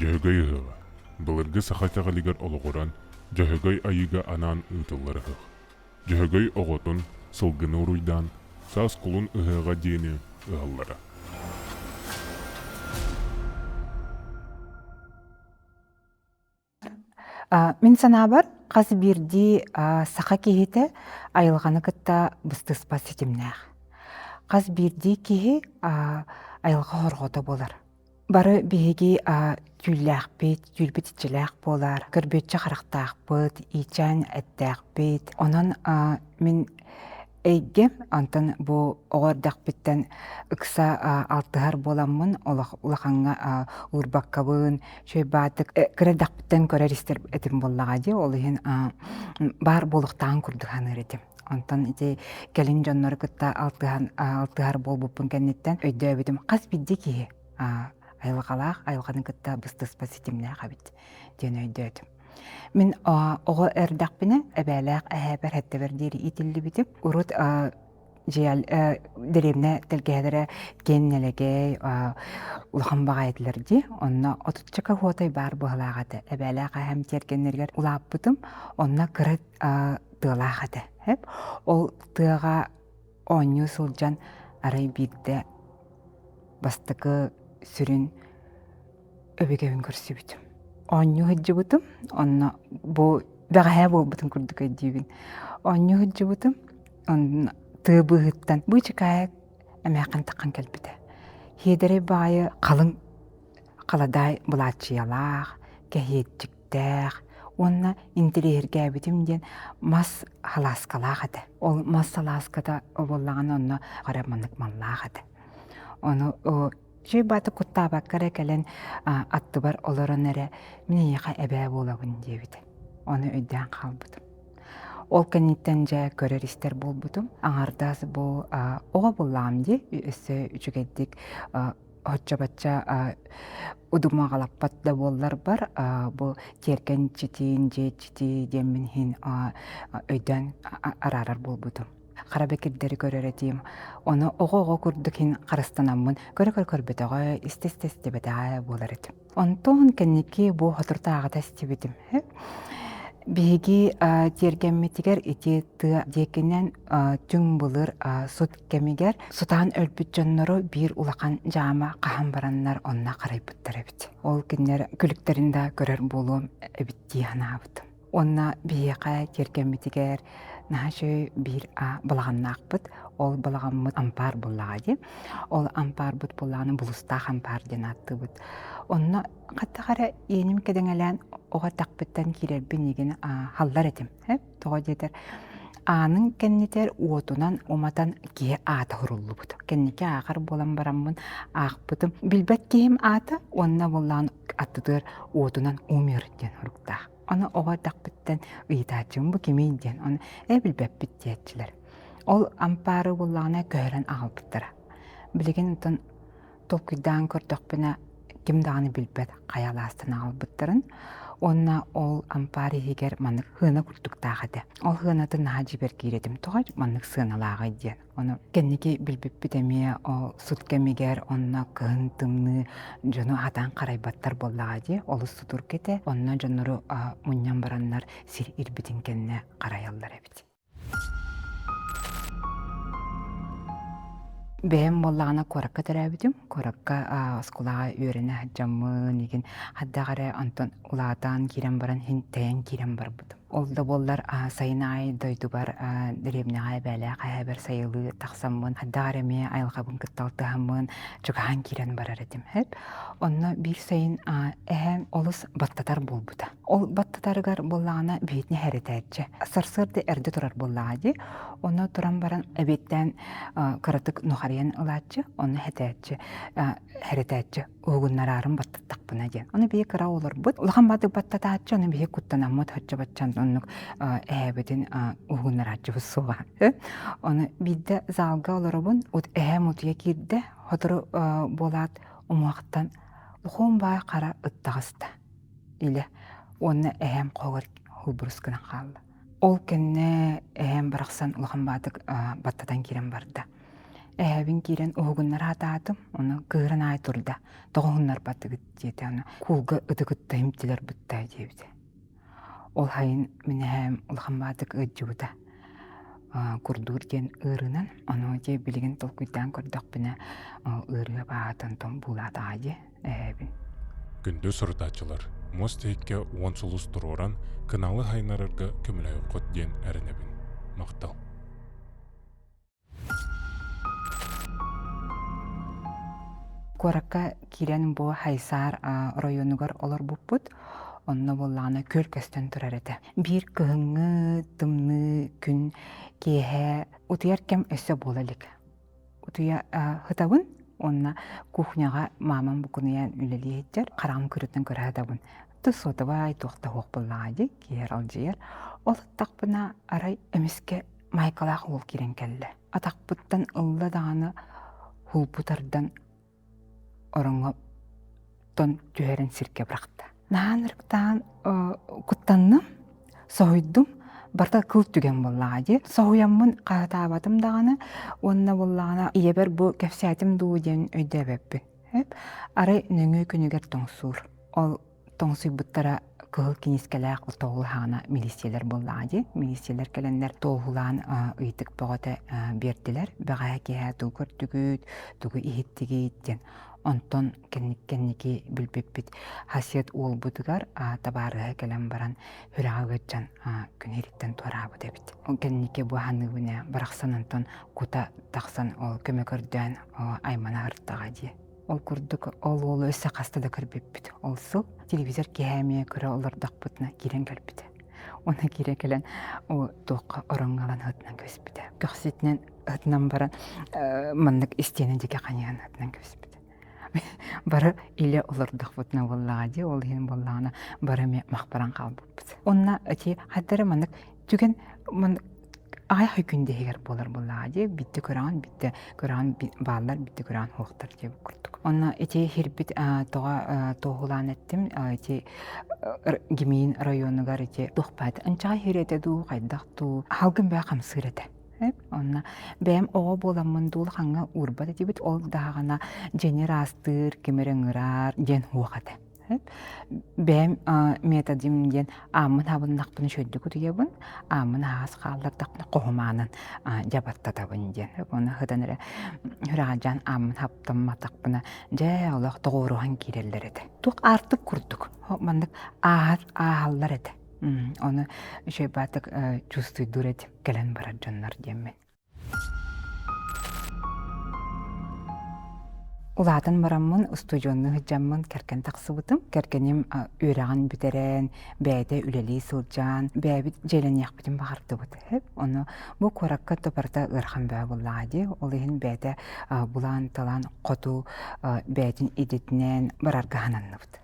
Дьөһөгөй ыһыаҕа былыргы саха итэҕэлигэр олоҕуран Дьөһөгөй Айыыга анаан ыытыллар ыһыах. Дьөһөгөй оҕотун, сылгыны уруйдаан, саас кулун ыһыаҕа диэни ыһаллара. Мин санаабар, хас биирдии саха киһитэ айылҕаны кытта быстыспат ситимнээх. Хас биирдии киһи айылҕа хорҕото буолар. Бары биһиги түүллээхпит, түүрбүт иччилээх буолар, көрбүөччү харахтаахпыт, иичээн эттээхпит. Онон мин эйгэм, онтон бу оҕо эрдэхпиттэн ыкса алтыһар буоламмын, олох улахаҥҥа уурбаккабын, үчүгэй баатык кыра эрдэхпиттэн көрөр-истэр этим буоллаҕа дии, ол иһин баар буолуохтааҕын курдук саныыр этим. Онтон ити кэлин дьоннору кытта алтыһан алтыһар буолбуппун кэнниттэн өйдөөбүтүм хас биирдии киһи айылҕалаах айылҕаны кытта быстыспат ситимнээх эбит диэн өйдөөтүм. Мин оҕо эрдэхпинэ эбээлээх эһээбэр эттэбэр диэри иитиллибитим. Урут дьиэл дэриэбинэ тэлгэһэлэрэ киэҥ нэлэгэй улахан баҕайы этилэр дии. Онно отуччака хуотай баар быһалаах этэ. Эбээлээх эһэм тиэргэннэригэр улааппытым. Онно кыра тыалаах этэ. Ол тыаҕа оонньуу сылдьан арай биирдэ бастакы сүрүн өбүгэбин көрсүбүтүм. Оонньуу сылдьыбытым, онно бу бэҕэһээ буолбутун курдук өйдүүбүн. Оонньуу сылдьыбытым, онно тыа быыһыттан быычыкаайа эмээххин таххан кэлбитэ. Хиэдэрэй баҕайы халыҥ халадаай былааччыйалаах, кэһиэччиктээх уонна интэриэһиргээбитим диэн мас салааскалаах этэ. Ол мас салааската буоллаҕына онно хара маннык маллаах этэ. Ону Үчүгэй бааты куттаабакка эрэ кэлэн аттыбар олорон эрэ мин эйиэхэ эбээ буолабын диэбитэ. Ону өйдөөн хаалбытым. Ол кэнниттэн дьэ көрөр-истэр буолбутум. Аҥардас бу оҕо буллаҕым дии, өссө үчүгэйдик оччо-бачча удумаҕалаппат да буолларбар бу тиэргэн иччитин, дьиэ иччити диэммин иһин өйдөөн араарар буолбутум. Хара бэкирдэри көрөр этим. Ону оҕо-оҕо курдук иһин харыстанаммын көрө-көрө көрбөтөҕө, истэ-истэ истибэтэҕэ буолар этим. Онтон кэнники бу соторутааҕыта истибитим. Биһиги тиэргэммитигэр ити тыа диэкинэн түҥ былыр сут кэмигэр сутаан өлбүт дьоннору биир улахан дьаама хаһан бараннар онно харайбыттар эбит. Ол кинилэр күлүктэрин да көрөр буолуом эбит дии санаабытым. Уонна биһиэхэ тиэргэммитигэр наһаа үчүгэй биир балаҕаннаахпыт. Ол балаҕаммыт ампаар буоллаҕа дии. Ол ампаарбыт буоллаҕына булустаах ампаар диэн ааттыыбыт. Онно хаттах эрэ иэним кэдэҥэлээн оҕо эрдэхпиттэн киирэрбин игин халлар этим. Тоҕо диэтэр аанын кэннитэр уотунан уматан киһи аата суруллубут. Кэнники ааҕар буолан бараммын аахпытым. Билбэт киһим аата уонна буоллаҕын аттытыгар уотунан умер диэн суруктаах. Ону оҕо эрдэхпиттэн ыйытааччыбын бу кимий диэн, ону ээ билбэппит диэччилэр. Ол ампаары буоллаҕына көһөрөн аҕалбыттара. Билигин онтон толкуйдаан көрдөхпүнэ ким даҕаны билбэт хайа алаастан аҕалбыттарын уонна ол ампаар иһигэр маннык сыана курдуктаах этэ. Ол сыанатын наһаа дьиибэргиир этим. Тоҕо маннык сыаналааҕый диэн. Ону кэнники билбиппит эмиэ ол сут кэмигэр онно кыһын тымныы дьону хатаан харайбаттар буоллаҕа дии. Олус сутурка этэ. Онно дьоннору мунньан бараннар сир ирбитин кэннэ харайаллар эбит. Бэйэм буоллаҕына куоракка төрөөбүтүм. Куоракка оскуолаҕа үөрэнэ сылдьаммын игин хайдах эрэ онтон улаатан киирэн баран иһин тэйэн киирэн барбытым. Ол да буоллар сайын аайы дойдубар дэриэбинэҕэ эбээлээх эһээбэр сайылыы тахсаммын хайдах эрэ эмиэ айылҕабын кытта алтыһаммын чугаһаан киирэн барар этим. Онно биир сайын эһээм олус баттатар буолбута. Ол баттатарыгар буоллаҕына биһитини хэрэтээччи. Сарсыарда эрдэ турар буоллаҕа дии. Онно туран баран эбиэттээн кыратык нухарыйан ылааччы, онно хэтээччи, хэрэтээччи уһугуннараарын баттаттахпына диэн. Ону биһи кыра олорбут. Улахан баатык баттатааччы, ону биһи куттанаммыт хоччо-баччан оннук эһээбитин уһугуннарааччыбыт суоҕа. Ону биирдэ залга олоробун, эһээм утуйа киирдэ, сотору буолаат умуһахтан лохуом баай хара ыт таҕыста. Илэ уонна эһээм хоһугар холбурус гынан хаалла. Ол кэннэ эһээм барахсан улахан баатык баттатан киирэн барда. Эһэбин киирэн уһугуннара сатаатым, ону кыыһыран аай турда, тоҕо уһуннарбатыгыт диэтэ, ону куулга ыты кытта имтилэр бытта диэбитэ. Ол сайын мин эһээм улахан баатык ыалдьыбыта курдуур диэн ыарыынан, ону дьэ билигин толкуйдаан көрдөхпүнэ ыарыыга баатан том буулаатаҕа дии эһээбин. Күндү сурутааччылар, муос тиһиккэ уон сулус туруоран, кыналы хайнарарга көмөлөһүөххүт диэн эрэнэбин. Махтал. Куоракка киирэн бу Хайсаар оройуонугар олорбуппут. Онно буоллаҕына күөл көстөн турар этэ. Биир кыһыҥҥы тымныы күн киэһэ утуйар кэм өссө буола илик. Утуйа сытабын уонна кухняҕа маамам букунуйан үлэлии сылдьар. Хараҕым кырыытын көрө сытабын. Тус суотабай туох да суох буоллаҕа дии, киһи аралдьыйар. Ол сыттахпына арай эмискэ майкалаах уол киирэн кэллэ. Атахпыттан ылла даҕаны һулбу тардан ороҥҥо тон түһэрэн сиргэ бырахта. Наһаа ынырыктаан куттанным, соһуйдум. Барыта кыл түгэн буоллаҕа дии. Соһуйаммын хаһытаабатым даҕаны уонна буоллаҕына ийэбэр бу кэпсээтим дуу диэн өйдөөбөппүн. Арай нөҥүө күнүгэр тоҥсуур. Ол тоҥсуйбуттара кыһыл киниискэлээх тоҕулаһаҕына милициялэр буоллаҕа дии. Милициялэр кэлэннэр туоһулаан ыйытык бөҕөтө биэрдилэр. Бэҕэһээ киэһэ тугу көрдүгүт, тугу иһиттигит диэн. Онтон кэнники билбиппит хасиэт уолбутугар табаарыһа кэлэн баран сүрэҕэ ыалдьан күн иһириттэн туораабыт эбит. Кэнники бу ханыыбын ээ барахсан онтон кута тахсан ол көмө көрдөөн аймана сырыттаҕа дии. Ол курдук ол уолу өссө хаста да көрбүппүт. Ол сыл телевизор киэһэ эмиэ көрө олордохпутуна киирэн кэлбитэ. Уонна киирэ кэлэн туохха ороҥҥо ылан ыһытынан кэбиспитэ. Көхсүтүнэн ыһытынан баран маннык истиэнэ диэки ханьыһан ыһытынан кэбиспитэ. Бары илэ олордохпутуна буоллаҕа дии, ол иһин буоллаҕына бары эмиэ махпаран хаалбыппыт. Онно ити хайдары маннык түгэн аҕыйах күн иһигэр буолар буоллаҕа дии биирдэ көрөҕүн биирдэ көрөҕүн бааллар биирдэ көрөҕүн суохтар диэбит курдук онно ити хирбит тоҕо туоһулаан эттим ити Гимин районугар ити туох баат ынчаҕай хир этэ дуу хайдах дуу халгын бэйэ хамсыыр этэ онно бэйэм оҕо буоламмын дуу улахаҥҥа уурбат этибит ол даҕана дьиэни ыраастыыр ким эрэ ыҥырар диэн суох этэ Бэйэм методим диэн ааммын хабыннахпына үчүгэйдик утуйабын, ааммын аһаҕас хааллардахпына хоһумаанан дьабаттатабын диэн. Уонна сытан эрэ сүрэҕэлдьээн ааммын хаптамматахпына дьэ олох тоҕуоруһан киирэллэр этэ. Туох аартык курдук маннык ааһар ааһаллар этэ. Ону үчүгэй баатык чувствуйдуур этим кэлэн барар дьоннор диэммин. Улаатан бараммын, устудьуоннуу сылдьаммын кэргэн тахсыбытым. Кэргэним үөрэҕин бүтэрэн, бэйэтэ үлэлии сылдьан, бэйэбит дьиэлэниэхпитин баҕардыбыт. Ону бу куоракка да барыта ыарахан бөҕө буоллаҕа дии. Ол иһин бэйэтэ булаан-талаан хоту бэйэтин идэтинэн барарга сананныбыт.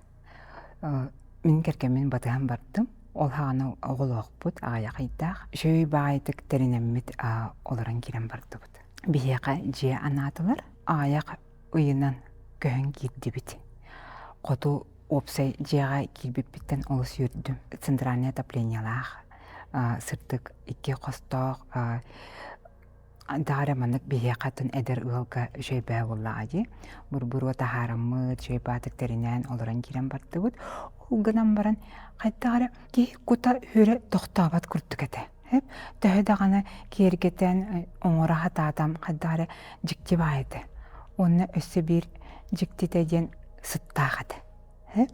Мин кэргэммин батыһан бардым. Ол саҕана оҕолоохпут, аҕыйах ыйдаах. Үчүгэй баҕайытык тэринэммит олорон киирэн бардыбыт. Биһиэхэ дьиэ анаатылар. Аҕыйах ыйынан көһөн киирдибит. Хоту уопсай дьиэҕэ киирбиппиттэн олус үөрдүм. Центральное отоплениелаах, сырдык икки хостоох Даара маннык биһиэхэ атын эдэр ыалга үчүгэй бээ буоллаҕа дии. Бурбуруо таһаараммыт, үчүгэй баатык тэринэн олорон киирэн бардыбыт. Ол гынан баран хайдах эрэ киһи кута үрэ тохтообот курдук этэ. Төһө даҕаны киэргэтэн оҥоро сатаатам хайдах эрэ дьикти баай этэ. Уонна өссө биир дьиктитэ диэн сыттаах этэ.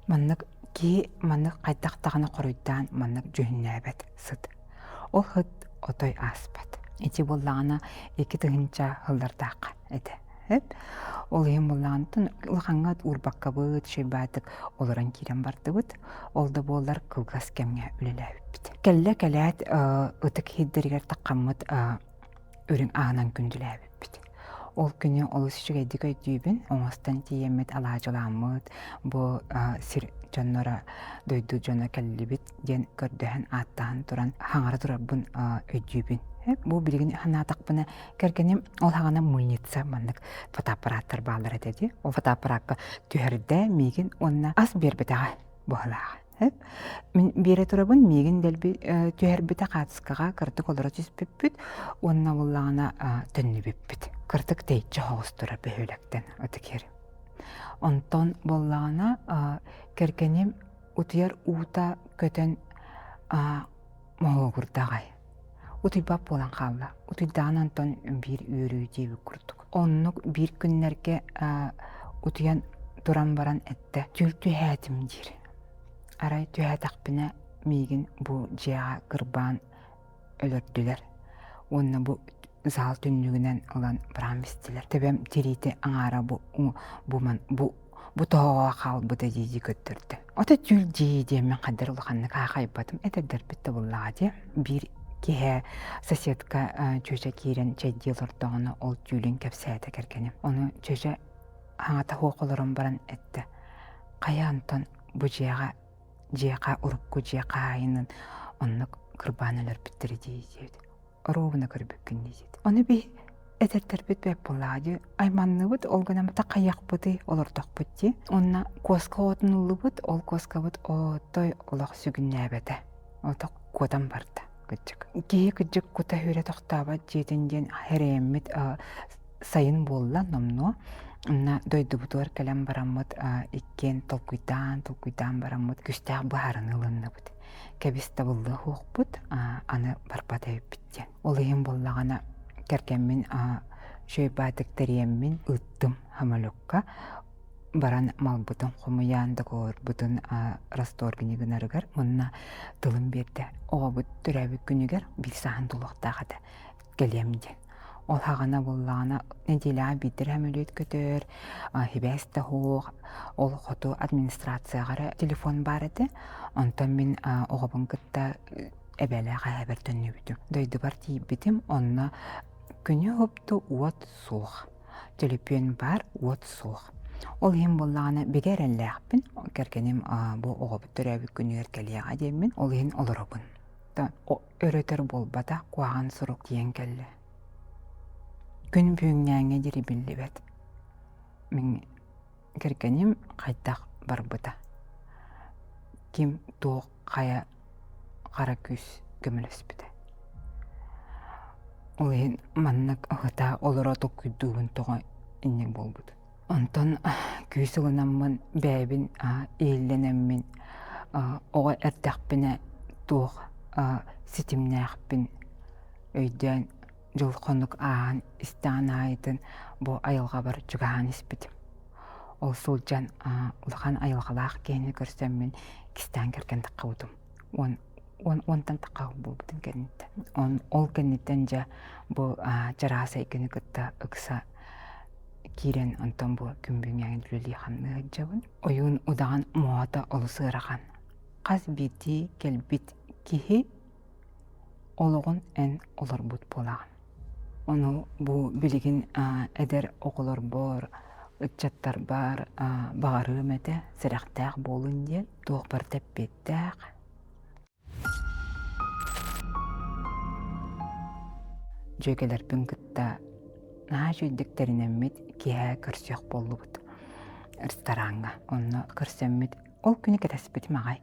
Маннык киһи маннык хайдах даҕаны хоруйдаан маннык дьүһүннээбэт сыт. Ол сыт отой ааспат. Ити буоллаҕына 2000 сыллардаахха этэ. Ол иһин буоллаҕына улахаҥҥа уурбаккабыт, шөйбаатык олорон киирэн бардыбыт. Ол да буоллар кылгас кэмҥэ үлэлээбиппит. Кэллэ кэлээт ытык иһирдэригэр таххаммыт үрүҥ аһынан күндүлээбиппит. Ол күнү олус үчүгэйдик өйдүүбүн. Оҥостон тиийэммит алаадьылааммыт, бу сир дьонноро, дойду дьоно кэллибит диэн көрдөһөн ааттаһан туран хаҥара турарбын өйдүүбүн. Бу билигин санаатахпына кэргэним ол хаҕана мыльница маннык фотоаппараттар бааллар этэ дии. Ол фотоаппаракка түһэрдэ миигин уонна ас биэрбэтэҕэ быһалааҕа. Мин биэрэ турабын, миигин дэлби түһэрбитэ хаатыскаҕа кыратык олоро түспүппүт уонна буоллаҕына төннүбүппүт. Кырдык тэйиччи соҕус турар бөһүөлэктэн ытык Онтон буоллаҕына кэргэним утуйар уута көтөн моһуогурдаҕай. Утуйбат буолан хаалла. Утуйдаҕын онтон биир үөрүү диэбит курдук. Оннук биир күннэргэ утуйан туран баран эттэ. Түүл түһээтим диир. Арай түһээтэхпинэ миигин бу дьиэҕэ кырбаан өлөрдүлэр уонна бу зал түннүгүнэн ылан быраан бистилэр. Төбөм тириитэ аҥаара бу бу бу бу тоһоҕо хаалбыта дии-дии көрдөрдө. Ото түүл дии диэммин хайдах улаханнык аахайбатым этэрдэрбит да буллаҕа дии. Биир киһи соседка чүөчэ киирэн чэйдии олордоҕуна ол түүлүн кэпсээтэ кэргэним. Ону чүөчэ аҥата суох олорон баран эттэ. Хайа онтон бу дьиэҕэ дьиэхэ урукку дьиэ хаһаайынын оннук кырбаан өлөрбүттэрэ дии диэбит. Оруобуна көрбүккүн дии диэбит. Ону би этэрдэрбит бэт буоллаҕа дии. Айманныбыт, ол гынан хайыахпытый олордохпут дии. Уонна куоска оҕотун ыллыбыт, ол куоскабыт отой олох сүгүннээбэтэ. Ото куотан барда кыдьык. Киһи кыдьык кута хүрэ тохтообот дьиэтин диэн хэрэйэммит сайын буолла номнуо. Онно дойдубутугар кэлэн бараммыт иккиэн толкуйдаан, толкуйдаан бараммыт күүстээх быһаарыныы ылынныбыт. Кэбис табыллыа суохпут, аны барбат эбиппит диэн. Ол иһин буоллаҕына кэргэммин үчүгэй баатык тэрийэммин ыыттым самолекка. Баран малбытын хомуйан, договорбутун расторгни гынарыгар уонна тылын биэрдэ. Оҕобут төрөөбүт күнүгэр биир сааһын туолуохтаах этэ. Кэлиэм диэн. Ол хаҕана буоллаҕына нэдиэлэҕэ биирдэ эрэ сөмөлүөт көтөр, сибээс да суох, ол хоту администрацияҕа эрэ телефон баар этэ. Онтон мин оҕобун кытта эбээлээх эһээбэр төннүбүтүм. Дойдубар тиийбитим, онно күнү уһупту уот суох. Төлөпүөн баар, уот суох. Ол иһин буоллаҕына бигэ эрэллээхпин, кэргэним бу оҕобут төрөөбүт күнүгэр кэлиэҕэ диэммин, ол иһин олоробун. Өрөтөр буолбатах куһаҕан сурук тиийэн кэллэ. Күн бүгүҥҥээҥҥэ диэри биллибэт. Мин кэргэним хайдах барбыта. Ким туох хайа хара күүс көмөлөспүтэ. Ол иһин маннык ыһыта олоро толкуйдуубун тоҕо инник буолбут. Онтон күүс ылынаммын бэйэбин иһиллэнэммин оҕо эрдэхпинэ туох ситимнээхпин өйдөөн дьыл-хонук ааһан истэҕин аайытын бу айылҕабар чугаһаан испитим. Ол сылдьан улахан айылҕалаах киһини көрсөммүн кистээн кэргэн таххыбытым. Уон уонтан тахха буолбутун кэнниттэн. Ол кэнниттэн дьэ бу чараас эйгэни кытта ыкса киирэн онтон бу күн бүгүҥҥэ үлэлии-хамныы сылдьабын. Ойуун удаҕан муоһата олус ыарахан. Хас биирдии кэлбит киһи олоҕун эн олорбут буолаҕын. Ону бу билигин эдэр оҕолорбор, ыччаттарбар баҕарыам этэ, сэрэхтээх буолун диэн, туох барыта эппиэттээх. Дьүөгэлэрбин кытта наһаа үчүгэйдик тэринэммит киэһэ көрсүөх буоллубут рестораҥҥа. Онно көрсөммүт ол күнү кэтэспитим аҕай.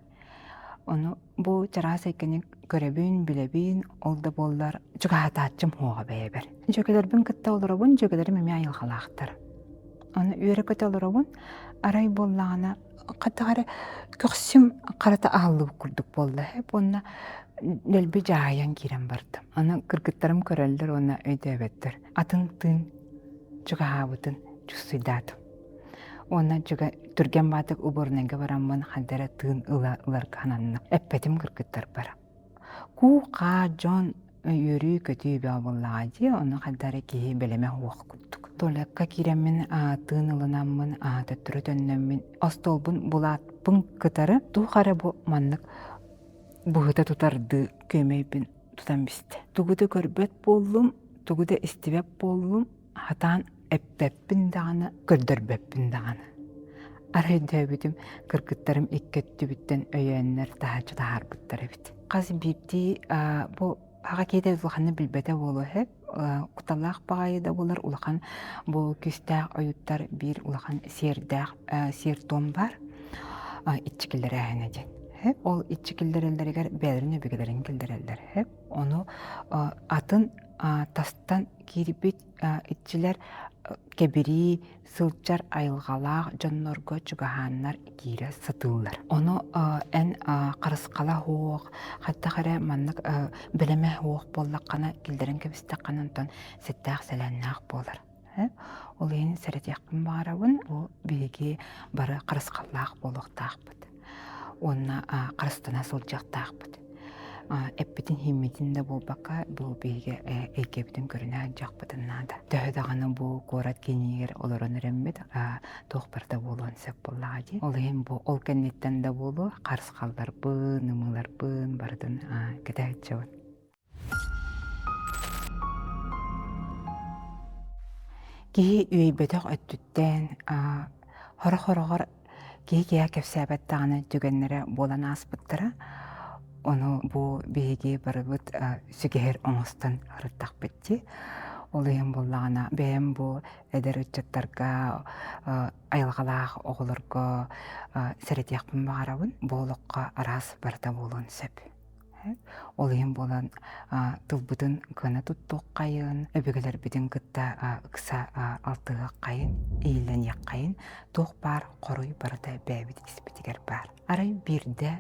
Ону бу чараас эйгэни көрөбүн, билэбин, ол да буоллар чугаһатааччым суоҕа бэйэбэр. Дьүөгэлэрбин кытта олоробун, дьүөгэлэрим эмиэ айылҕалаахтар. Ону үөрэ-көтө олоробун, арай буоллаҕына хайдах эрэ көхсүм харата аһыллыбыт курдук буолла уонна дэлби дьаһайан киирэн бардым. Аны кыргыттарым көрөллөр уонна өйдөөбөттөр. Атын тыын чугаһаабытын чувствуйдаатым. Уонна түргэн баатык уборнайга бараммын ханна эрэ тыын ыла ыларга сананным. Эппэтим кыргыттарбар. Куу-хаа дьон үөрүү-көтүү бөҕө буоллаҕа дии, ону хайдах эрэ киһи бэлэмэ суох курдук. Туалекка киирэммин тыын ылынаммын, төттөрү төннөммүн, остуолбун булааппын кытары туох эрэ бу маннык быһыта тутардыы күөмэйбин тутан бистэ. Тугу да көрбөт буоллум, тугу да истибэт буоллум, Хатаан эппэппин даҕаны, көрдөрбөппүн даҕаны. Арай өйдөөбүтүм, кыргыттарым икки өттүбүттэн өйөөннөр таһааччы таһаарбыттар эбит. Хас биирдии бу аҕа киһитэ улаханнык билбэтэ буолуо үһү. Куталаах баҕайы да буолар улахан бу күүстээх ойуттар биир улахан сиэрдээх сиэр-туом баар иччи киллэрээһинэ диэн. Ол иччи киллэрэллэригэр бэйэлэрин өбүгэлэрин киллэрэллэр. Ону атын тастан киирбит иччилэр кэбирии сылдьар айылҕалаах дьоннорго чугаһааннар киирэ сатыыллар. Ону эн харысхала суох, хайдах эрэ маннык бэлэмэ суох буоллаххына, киллэрэн кэбистэххинэ онтон сэттээх-сэлээннээх буолар. Ол иһин сэрэтиэхпин баҕарабын, бу биһиги бары харысхаллаах буолуохтаахпыт уонна харыстана сылдьыахтаахпыт. Эппитин-иһиммитин да буолбакка, бу биһиги эйгэбитин көрүнэ сылдьыахпытын наада. Төһө даҕаны бу куорат киинигэр олорон эрэммит, туох барыта буолуон сөп буоллаҕа дии. Ол иһин бу ол кэнниттэн да буолуо, харысхалларбын, ымыыларбын барытын кэтэ сылдьабын. Киһи үөйбэтэх өттүттэн сорох-сороҕор киһи киһи кэпсээбэт даҕаны түгэннэрэ буолан ааспыттара. Ону бу биһиги барыбыт сүгэһэр оҥостон ырыттахпыт дии. Ол иһин буоллаҕына бэйэм бу эдэр ыччаттарга айылҕалаах оҕолорго сэрэтиэхпин баҕарабын. Бу олоххо араас барыта буолуон сөп. Ол иһин буолан тылбытын кыана туттуоххайын, өбүгэлэрбитин кытта ыкса алтыһыаххайын, ииллэниэххэйин, туох баар хоруй барыта бэйэбит испитигэр баар. Арай биирдэ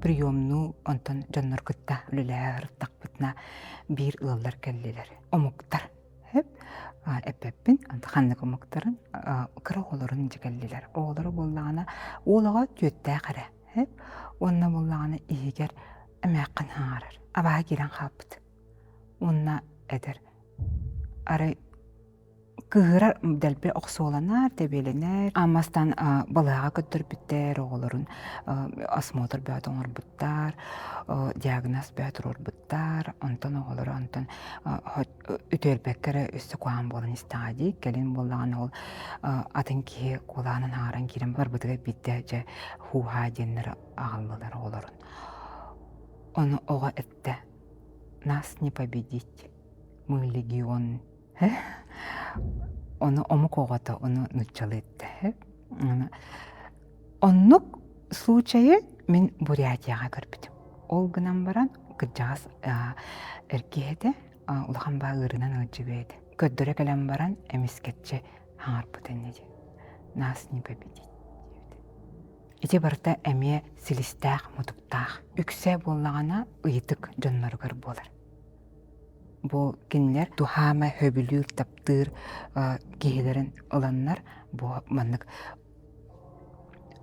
приемнуу онтон дьоннор кытта үлэлэһэ сырыттахпытына биир ыаллар кэллилэр. Омуктар. Эппэппин, ханнык омуктарын кыра оҕолорун дьэ кэллилэр. Оҕолоро буоллаҕына уол оҕо түөттээх эрэ. Уонна буоллаҕына иһигэр эмээххин хаҥарар. Абааһы киирэн хаалбыт. Уонна этэр арай кыыһырар дэлби охсуоланар, тэбиэлэнэр. Аммастан балыыһаҕа көрдөрбүттэр, оҕолорун осмотр бөҕөтө оҥорбуттар, диагноз бөҕө туруорбуттар. Онтон оҕолоро онтон үтүөрбэккэ эрэ өссө куһаҕан буолан истэҕэ дии. Кэлин буоллаҕына ол атын киһи куолаанын аҥаран киирэн барбытыгар биирдэ дьэ һуу-һаа диэннэр аҕаллылар оҕолорун. Ону оҕо эттэ: «Нас не победить, мы легион». Ону омук оҕото ону нууччалыы эттэ. Оннук случайы мин Бурятияҕа көрбүтүм. Ол гынан баран кырдьаҕас эр киһи этэ, улахан баа ыарыынан ыалдьыбыт этэ. Көрдөрө кэлэн баран эмискэччи хаҥарбыт инньэ диэн. Нас не победить диэбит. Ити барыта эмиэ силистээх-мутуктаах. Үксэ буоллаҕына ыйытык дьонноругар буолар. Бу кинилэр туһаама сөбүлүүр, таптыыр киһилэрин ыланнар бу маннык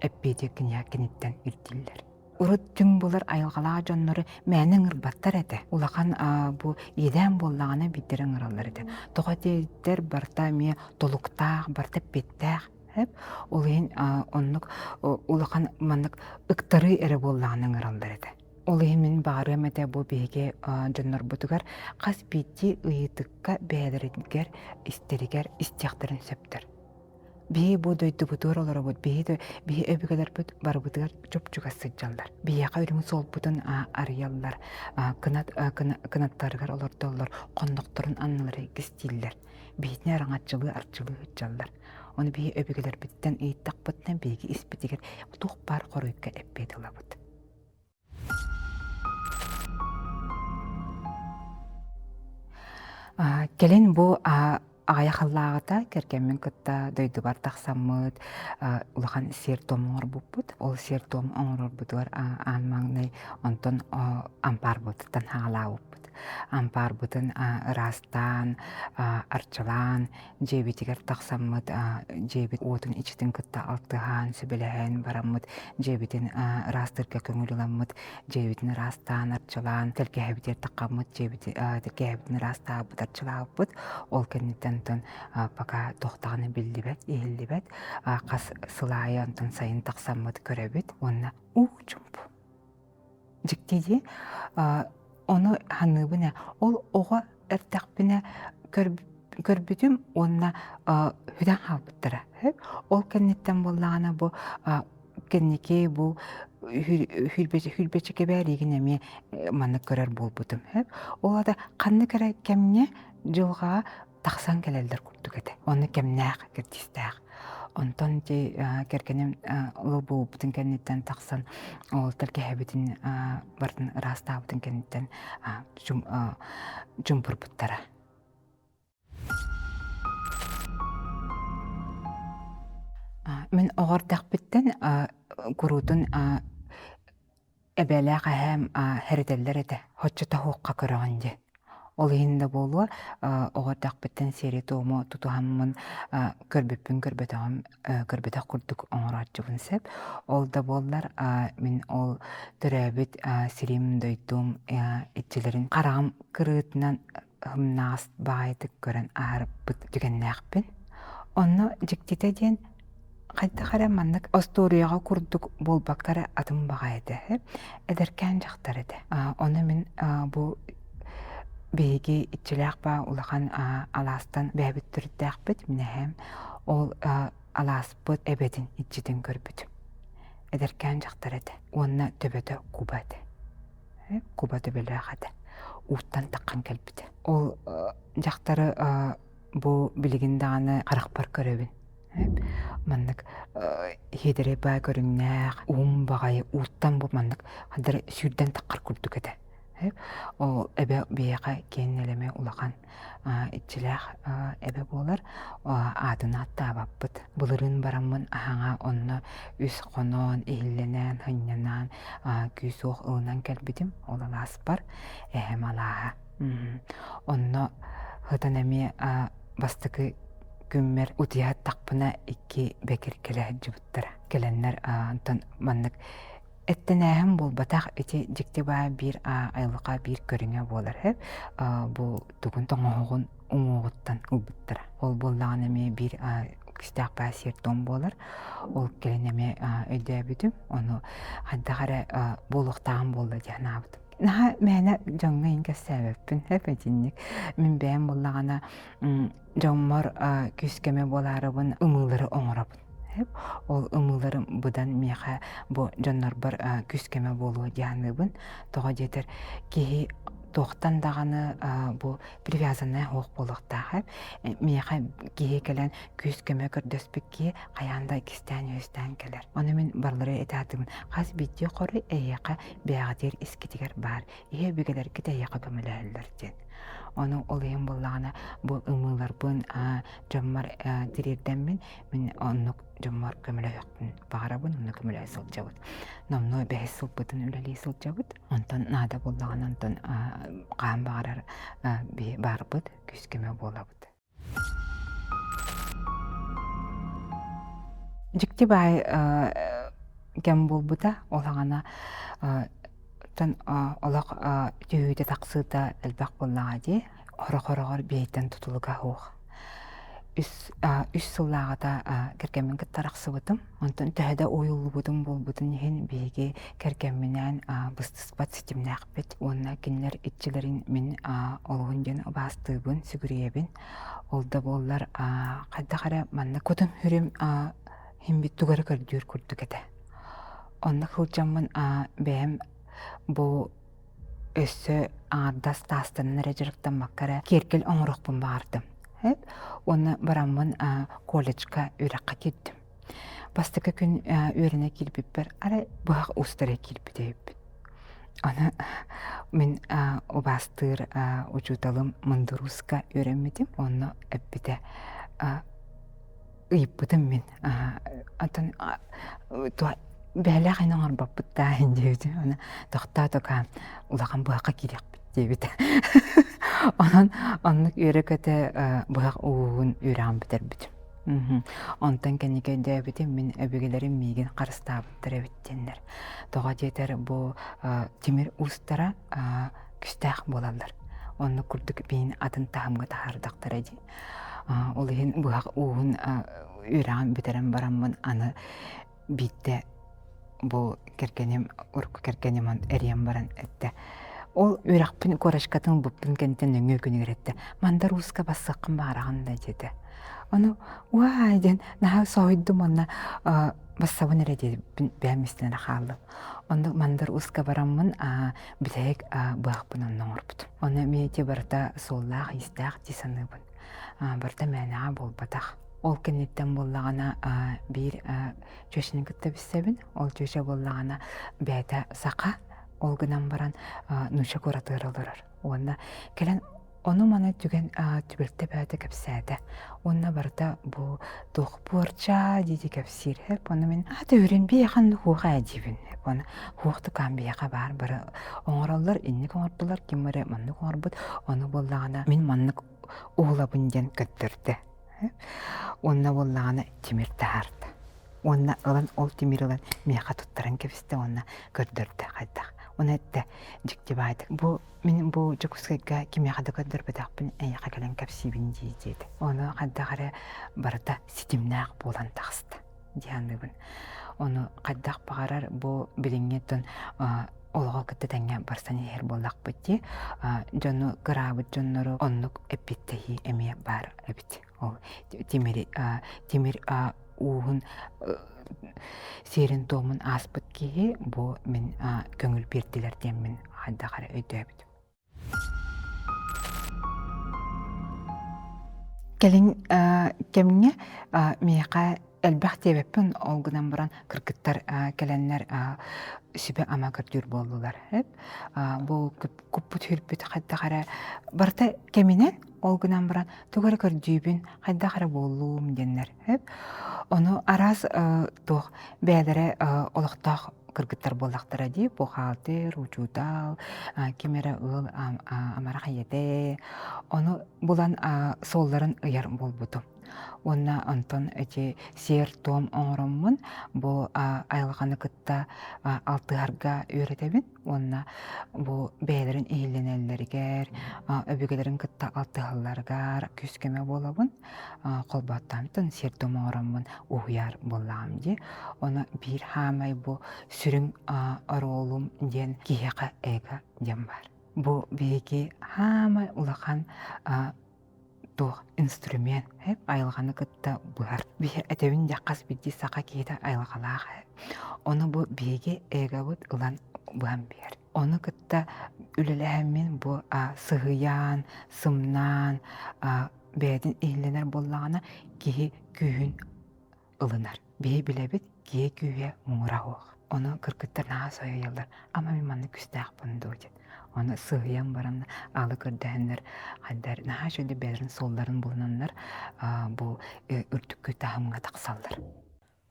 эппиэти киниттэн ирдииллэр. Урут түҥ булар айылҕалаах дьоннору мээнэ ыҥырбаттар этэ. Улахан бу иэдээн буоллаҕына биирдэрэ ыҥыраллар этэ. Тоҕо диэбиттэр барыта эмиэ толуктаах, барыта эппиэттээх. Ол иһин оннук улахан маннык ыктарыы эрэ буоллаҕына ыҥыраллар этэ. Ол иһин мин баҕарыам этэ бу биһиги дьоннорбутугар хас биирдии ыйытыкка бэйэлэригэр истэригэр истиэхтэрин сөптөр. Биһи бу дойдубутугар олоробут, биһи, биһи өбүгэлэрбит барыбытыгар чуп-чугас сылдьаллар. Биһиэхэ үрүҥ суолбутун арыйаллар, кынат, кынаттарыгар олордоллор, хоннохторун аннылары кистииллэр. Биһитини араҥаччылыы арчылыы сылдьаллар. Ону биһи өбүгэлэрбититтэн ыйыттахпытына биһиги испитигэр туох баар хоруйга эппиэт ылабыт. Кэлин бу аҕыйах сыллааҕыта кэргэммин кытта дойдубар тахсаммыт улахан сиэр-туом оҥорбуппут. Ол сиэр-туом оҥорорбутугар аан маҥнай онтон ампаарбытыттан саҕалаабыппыт. Ампаарбытын ыраастаан, арчылаан, дьиэбитигэр тахсаммыт дьиэбит уотун иччитин кытта алтыһан, сүбэлэһэн бараммыт дьиэбитин ыраастыырга көҥүл ыламмыт, дьиэбитин ыраастаан, арчылаан, тэлгэһэбитигэр таххаммыт дьиэбит тэлгэһэбитин ыраастаабыт, арчылаабыппыт. Ол кэнниттэн онтон пока туох даҕаны биллибэт, иһиллибэт. Хас сыл аайы онтон сайын тахсаммыт көрөбүт уонна уу чумпу Дьикти дии. Ону саныыбын ээ, ол оҕо эрдэхпинэ көрбүтүм уонна сүтэн хаалбыттара. Ол кэнниттэн буоллаҕына бу кэнники бу сүүрбэччэ кэбээриигин эмиэ маннык көрөр буолбутум. Ол аата ханнык эрэ кэмҥэ дьылҕаҕа тахсан кэлэллэр курдук этэ. Ону кэмнээх, кэрдиистээх. Онтон ити кэргэним ыал буолбутун кэнниттэн тахсан ол тэлгэһэбитин барытын ыраастаабытын кэнниттэн чумпурбуттара. Мин оҕо эрдэхпиттэн куруутун эбээлээх эһээм хэритэллэр этэ, оччото суохха көрөҕүн диэн. Ол иһин да буолуо, оҕо эрдэхпиттэн сиэри-туому тутуһаммын көрбүппүн көрбөтөҕүм көрбөтөх курдук оҥорооччубун сөп. Ол да буоллар мин ол төрөөбүт сирим, дойдум иччилэрин хараҕым кырыытынан ымнаҕас баҕайытык көрөн аһарбыт түгэннээхпин. Онно дьиктитэ диэн хайдах эрэ маннык остуоруйаҕа курдук буолбакка эрэ атын баҕайы этэ. Эдэркээн дьахтар этэ. Ону мин бу биһиги иччилээх баа улахан алаастан бэйэбит төрүттээхпит мин эһээм ол алааспыт эбэтин иччитин көрбүтүм. Эдэркээн дьахтар этэ уонна төбөтө куба этэ. Куба төбөлөөх этэ. Ууттан таххан кэлбитэ. Ол дьахтары бу билигин даҕаны харахпар көрөбүн. Маннык хиэдэрэй баай көрүҥнээх, уум баҕайы ууттан бу маннык хадары сүүрдэн таххар курдук этэ. Ол эбэ биһиэхэ киэҥ нэлэмэ улахан иччилээх эбэ буолар. Аатын ааттаабаппыт. Былырыын бараммын аһаҥа онно үс хоноон, иһиллэнэн, сынньанан, күүс-уох ылынан кэлбитим. Ол алааспар эһэм алааһа. Онно сытан эмиэ бастакы күммэр утуйа сыттахпына икки бэкир кэлэ сылдьыбыттара. Кэлэннэр онтон маннык Эттэнээһин буолбатах, ити дьикти баа биир айылҕа биир көрүҥэ буолар үһү. Бу тугун тоҥоһоҕун уҥуоҕуттан ылбыттара. Ол буоллаҕына эмиэ биир күүстээх баа сиэр-туом буолар. Ол кэлин эмиэ өйдөөбүтүм. Ону хайдах эрэ буолуохтааҕым буолла дии санаабытым. Наһаа мээнэ дьоҥҥо иһин кэпсээбэппин, эп итинник. Мин бэйэм буоллаҕына дьоммор күүс-көмө буолаарыбын ымыылары оҥоробун. Ол ымыыларым быдан миэхэ бу дьоннорбор күүс-көмө буолуо дии саныыбын. Тоҕо диэтэр киһи туохтан даҕаны бу привязанная суох буолуохтаах. Миэхэ киһи кэлэн күүс-көмө көрдөспүт киһи хайаан да иккистээн-үһүстээн кэлэр. Ону мин барылары этэ Хас биирдии хоруй эйиэхэ бэйэҕитигэр искитигэр баар. Иһэ өбүгэлэргит эйиэхэ көмөлөһөллөр диэн. Ону ол иһин буоллаҕына бу ымыыларбын дьоммор тириэрдэммин мин оннук дьоммор көмөлөһүөхпүн баҕарабын, онно көмөлөһө сылдьабыт. Номнуо бэһис сылбытын үлэлии сылдьабыт. Онтон наада буоллаҕына онтон хаһан баҕарар баарбыт, күүс-көмө буолабыт. Дьикти баай кэм буолбута. Ол аҕана оттон олох түһүүтэ-тахсыыта элбэх буоллаҕа дии. Хороҕор биэйтэн тутулуга суох. Үс, үс сыллааҕыта кэргэммин кытта арахсыбытым. Онтон төһө да уйуллубутум буолбутун иһин биһиги кэргэмминээн быстыспат ситимнээхпит уонна кинилэр иччилэрин мин олуһун диэн убаастыыбын, сүгүрүйэбин. Ол да буоллар хайдах эрэ манна кутум-сүрүм иһин тугу эрэ көрдүүр курдук этэ. Онно сылдьаммын бэйэм бу өссө аҥардас таастанан эрэ дьарыктаммакка эрэ киэргэл оҥоруохпун баҕардым. Уонна бараммын колледжка үөрэххэ киирдим. Бастакы күн үөрэнэ киирбиппэр арай быһах уустара киирбит эбиппин. Аны мин убаастыыр учууталым Мындырууска үөрэммитим. Онно эппитэ ыйыппытым мин Атын бэйэлээх ин оҥорбоппут даа диэбитим. Аны тохтоо тока улахан быһахха киириэхпит диэбитэ. Онон оннук үөрэ-көтө быһах ууһун үөрэҕин бүтэрбитим. Онтон кэнники өйдөөбүтүм мин өбүгэлэрим миигин харыстаабыттар эбит диэннэр. Тоҕо диэтэр бу тимир уустара күүстээх буолаллар. Оннук курдук миин атын таһымҥа таһаардахтара дии. Ол иһин быһах ууһун үөрэҕин бүтэрэн бараммын аны биирдэ бу кэргэним урукку кэргэним эрийэн баран эттэ ол үөрэхпин корочкатын ылбыппын кэнниттэн нөҥүө күнүгэр эттэ мандар ууска бассыаххын баҕараҕын да диэтэ ону уаа диэн наһаа соһуйдум уонна бассабын эрэ диэбиппин бэйэм истэн эрэ хааллым онно мандар ууска бараммын бүтэһик быһахпын онно оҥорбутум ону эмиэ ити барыта суоллаах-иистээх дии саныыбын барыта мээнэҕэ буолбатах. Ол кэнниттэн буоллаҕына биир чүөчэни кытта билсэбин. Ол чүөчэ буоллаҕына бэйэтэ саха, ол гынан баран нуучча куоратыгар олорор. Уонна кэлэн ону-маны түгэн түбэлтэ бэйэтэ кэпсээтэ. Уонна барыта бу туох буорча дии кэпсиир. Ону мин төһөрүн биэхэн хуох ээ диибин. Ону хуох тукаан биэхэ баар бары оҥороллор, инник оҥордулар, ким эрэ маннык оҥорбут. Ону буоллаҕына мин маннык уһулабын диэн көрдөрдө. Уонна буоллаҕына тимир таһаарда. Уонна ылан ол тимир ылан миэхэ туттаран кэбистэ уонна көрдөрдө хайдах. Уонна эттэ дьикти баайдык бу мин бу Дьокуускайга кимиэхэ да көрдөрбөтөхпүн эйиэхэ кэлэн кэпсиибин дии диэтэ. Ону хайдах эрэ барыта ситимнээх буолан таҕыста дии саныыбын. Ону хайдах баҕарар бу билиҥҥи оттон олоҕу кытта тэҥҥэ барсан иһэр буоллахпыт дии. Дьону кыраабыт дьоннору оннук эппиэттэһии эмиэ баар эбит. Ол тимир тимир ууһун сиэрин-туомун ааспыт киһи бу мин көҥүл биэрдилэр диэммин хайдах эрэ өйдөөбүтүм. Кэлин кэмҥэ миэхэ элбэх диэбэппин, ол гынан баран кыргыттар кэлэннэр сүбэ-ама көрдүүр буоллулар. Бу куппут-сүрбүт хайдах эрэ барыта кэминэн, ол гынан баран тугу эрэ көрдүүбүн, хайдах эрэ буоллум диэннэр. Ону араас туох бэйэлэрэ олохтоох кыргыттар буоллахтара дии, бухгалтер, учуутал, ким эрэ ыал амарах ийэтэ. Ону булан суолларын ыйар буолбутум. Уонна онтон ити сиэр-туом оҥороммун бу айылҕаны кытта алтыһарга үөрэтэбин уонна бу бэйэлэрин иһиллэнэллэригэр, өбүгэлэрин кытта алтыһалларыгар күүс-көмө буолабын. Холбооттоомтон сиэр-туом оҥороммун уһуйар буоллаҕым дии. Ону биир хаамай бу сүрүн оруолум диэн киһиэхэ эго диэн баар. Бу биһиги хаамай улахан туох инструмент айылҕаны кытта быһар. Биһи этэбин дьэ хас биирдии саха киһитэ айылҕалаах. Ону бу биһиги эгобут ылан быһан биэр. Ону кытта үлэлэһэммин бу сыһыйан, сымнаан бэйэтин иһиллэнэр буоллаҕына киһи күүһүн ылынар. Биһи билэбит, киһи күүһэ муҥура суох. Ону кыргыттар наһаа соһуйаллар, ама мин маннык күүстээхпин дуо диэн. Ону сыһыйан баран аалы көрдөһөннөр хайдар наһаа үчүгэй бэйэлэрин суолларын булунаннар бу үрдүккү таһымҥа тахсаллар.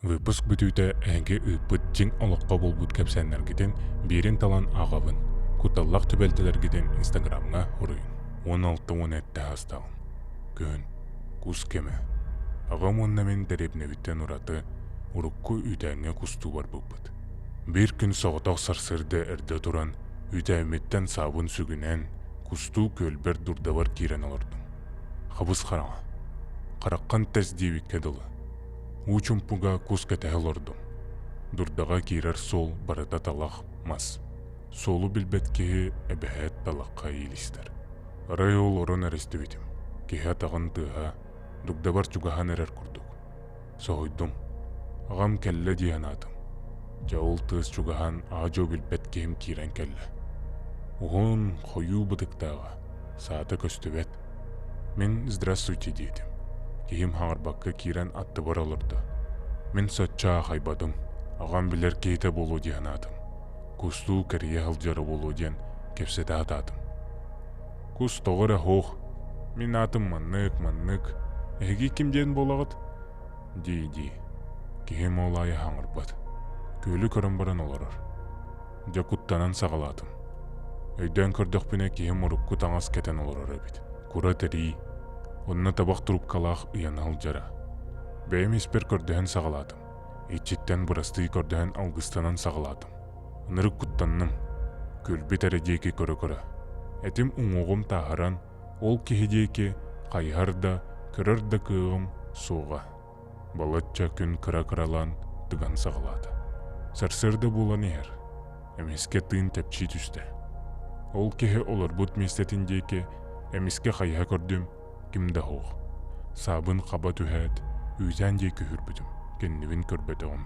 Выпуск бүтүүтэ эһиги ыыппыт дьиҥ олоххо булбут кэпсээннэргитин биирин талан ааҕабын. Кутталлаах түбэлтэлэргитин Инстаграмҥа уруйун. 16 уон эттэ аастаҕым. Күһүн. Кус кэмэ. Аҕам уонна мин дэриэбинэбиттэн ураты урукку үүтээҥҥэ кустуу барбыппыт. Биир күн соҕотох сарсыарда эрдэ туран, үүтээммиттэн саабын сүгүнэн, кустуу күөлбэр дурдабар киирэн олордум. Хабыс хараҥа. Хараххын тэс диэбиккэ дылы. Уу чумпуга кус кэтэһэ олордум. Дурдаҕа киирэр суол барыта талах, мас. Суолу билбэт киһи эбэһээт талахха иилистэр. Арай ол орон эрэ истибитим, киһи атаҕын тыаһа дугдабар чугаһаан эрэр курдук. Соһуйдум. Аҕам кэллэ дии санаатым. Дьэ ол тыас чугаһаан аа-дьуо билбэт киһим киирэн кэллэ. Уһун, хойуу бытыктааҕа, саата көстүбэт. Мин «Здравствуйте» диэтим. Киһим хаҥарбакка киирэн аттыбар олордо. Мин соччо аахайбатым, аҕам билэр киһитэ буолуо дии санаатым. Кустуу кэрийэ сылдьара буолуо диэн кэпсэтэ сатаатым. Кус тоҕо эрэ суох, мин аатым маннык, маннык, эһиги ким диэн буолаҕыт? дии-дии, киһим ол аайы хаҥырбат, күөлү көрөн баран олорор. Дьэ куттанан саҕалаатым. Өйдөөн көрдөхпүнэ киһим урукку таҥас кэтэн олорор эбит. Кура тэрии, онно табах трубкалаах ыйана сылдьара. Бэйэм испэр көрдөһөн саҕалаатым. Иччиттэн бырастыы көрдөһөн алгыстанан саҕалаатым. Ынырык куттанным. Күлбүт эрэ диэки көрө-көрө. Этим уҥуоҕум тааһыран, ол киһи диэки хайыһар да, көрөр да кыаҕым суоҕа. Балачча күн кыра-кыралаан тыган саҕалаата. Сарсыарда буолан иһэр. Эмискэ тыын тэпчии түстэ. Ол киһи олорбут миэстэтин диэки эмискэ хайыһа көрдүм, ким да суох. Саабын хаба түһээт, үүтээн диэки үүрбүтүм, кэннибин көрбөтөҕүм.